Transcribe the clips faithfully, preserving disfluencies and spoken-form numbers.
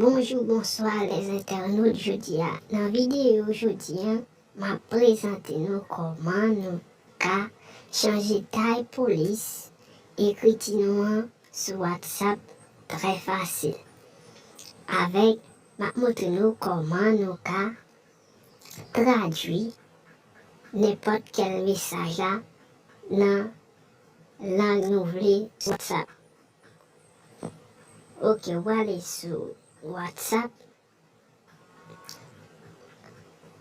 Bonjou, bonswa lèzentènot. Jodi a, nan videyo jodi a, m ap prezante nou kòman nou ka chanje tay polis ekriti nou an sou WhatsApp trè fasil. Avèk, m ap montre nou kòman nou ka tradui nenpòt kèl mesaj la nan lang nou vle sou WhatsApp. Ok, w ale sou WhatsApp.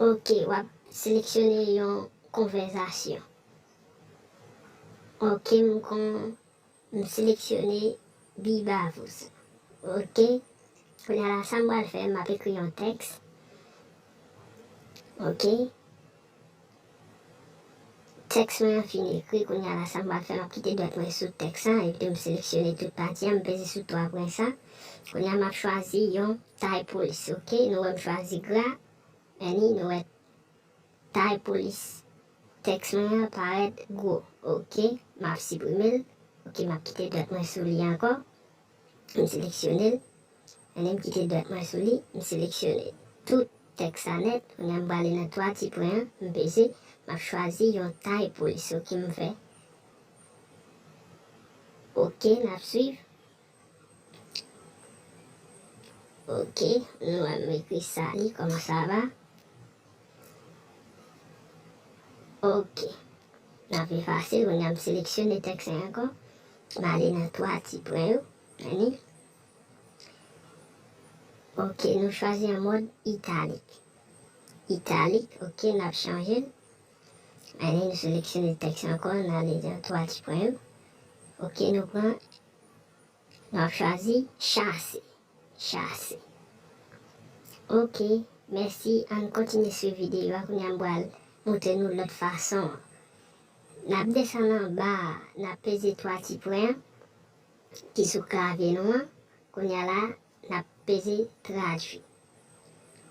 Ok, w ap seleksyone yon konvèsasyon. Ok, m kon, m seleksyone Bibavouz. Ok, kounye a la, sa m pral fè, m ap ekri yon tèks. Ok. Tèks mwen an fin ekri, kounye a la, sa m pral fè, m ap kite dwèt mwen sou tèks la, epi m seleksyone tout pati a, m peze sou twa pwen sa. Kounye a, m ap chwazi yon tay polis, ok? Nou wè m chwazi gra, men ni, nou wè tay polis. Tèks mwen an parèt gwo, ok? M ap siprime l, ok? M ap kite dwèt mwen sou li ankò, m seleksyone l. Ann m kite dwèt mwen sou li, m seleksyone tout tèks la nèt. Kounye a m prale nan twa ti pwen an, m peze, m ap chwazi yon tay polis, ok, m fè. Ok, n ap swiv. Ok, nou wè m ekri sali, comment ça va? Ok. N ap efase l, kounye a m seleksyone tèks la ankò. M ale nan twa ti pwen yo. Ann. Ok, nou chwazi an mòd italik. Italik, ok, n ap chanje l. Ann, nou seleksyone tèks ankò, n ale nan twa ti pwen yo. Ok, nou pran, n ap chwazi chase. Chase. Ok, mèsi, ann kontinye swiv videyo a, kounye a m pral montre nou lòt fason an. N ap desann anba a, n ap peze twa ti pwen an ki sou klavye nou an. Kounye a la, n ap peze tradui.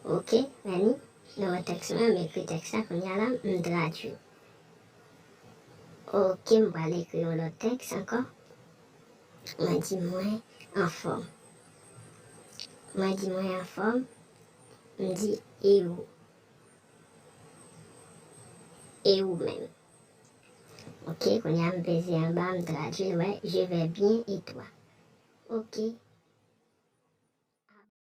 Ok, men ni, nou wè tèks mwen, m ekri tèks la, kounye a la, m tradui. Ok, m pral ekri yon lòt tèks ankò. Mwen di mwen anfòm. Mwen di mwen anfòm, m di e ou? E ou menm? Ok, kounye a m peze anba, m tradui l, wè, je vais bien et toi? Ok,